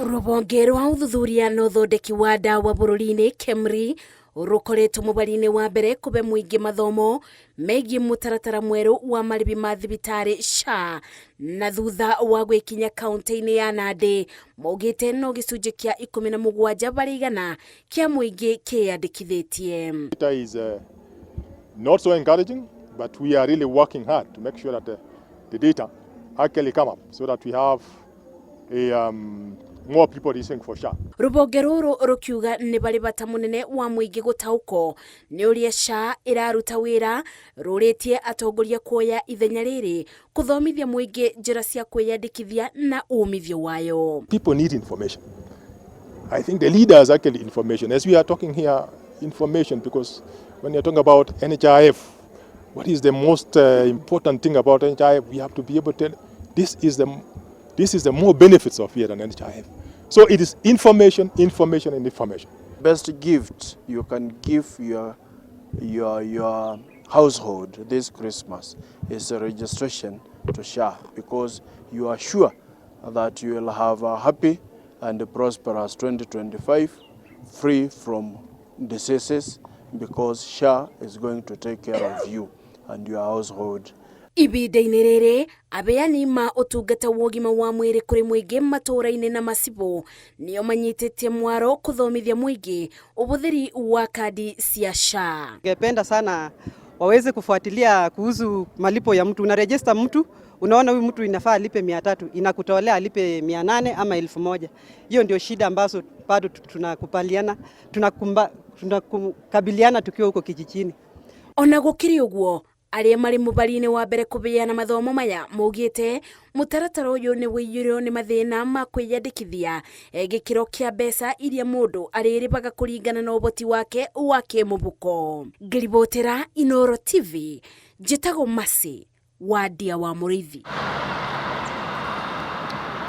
Rũhonge rwa ũthuthuria na ũthondeki wa ndawa bũrũri-inĩ KEMRI rũkoretwo mũbari-inĩ wa mbere kũbe mũingĩ mathomo megiĩ mũtaratara mwerũ wa marĩbi ma thibitarĩ SHA, na thutha wa gwĩkinya kaunti-inĩ ya Nandĩ maugĩte no gĩcunjĩ kĩa 17 harĩ igana kĩa mũingĩ kĩyandĩkithĩtie. Data is not so encouraging, but we are really working hard to make sure that the data actually come up so that we have a, more people registering for SHA. Rũhonge rũrũ rũkiuga nĩ barĩ bata mũnene wa mũingĩ gũtaũkwo nĩ ũrĩa SHA ĩraruta wĩra, rũrĩtie atongoria kuoya ithenya rĩrĩ kũthomithia mũingĩ njĩra cia kwĩyandĩkithia na umithio wayo. People need information. I think the leaders actually information. As we are talking here, information, because when you're talking about NHIF, what is the most important thing about NHIF? We have to be able to tell this is the more benefits of here than NHIF. So it is information, information, and information. Best gift you can give your household this Christmas is a registration to SHA, because you are sure that you will have a happy and prosperous 2025, free from diseases, because SHA is going to take care of you and your household. Ibinda-inĩ rĩrĩ, abeani ma ũtungata wa ũgima wa mwĩrĩ kũrĩ mũingĩ matũũra-inĩ na macibũ nĩo manyitĩtie mwaro kũthomithia mũingĩ ũhũthĩri wa kadi cia SHA. Ningependa sana waweze kufuatilia kuhusu malipo ya mtu. Unaregister mtu, unaona huyu mtu inafaa alipe 300, inakutolea alipe 800 ama 1000. Hiyo ndio shida ambazo bado tunakubaliana tunakabiliana tukiwa huko kijijini. Ona gũkĩrĩ ũguo, arĩa marĩ mũbari-inĩ wa mbere kũbeana mathomo maya maugĩte mũtaratara ũyũ nĩ wĩiyũirwo nĩ mathĩna ma kwĩyandĩkithia, gĩkĩro kĩa mbeca iria mũndũ arĩrĩbaga kũringana na ũhoti wake wa kĩmũbuko. Ngĩribotera Inooro TV, njĩtagwo Mercy Wandia wa Mũrĩithi.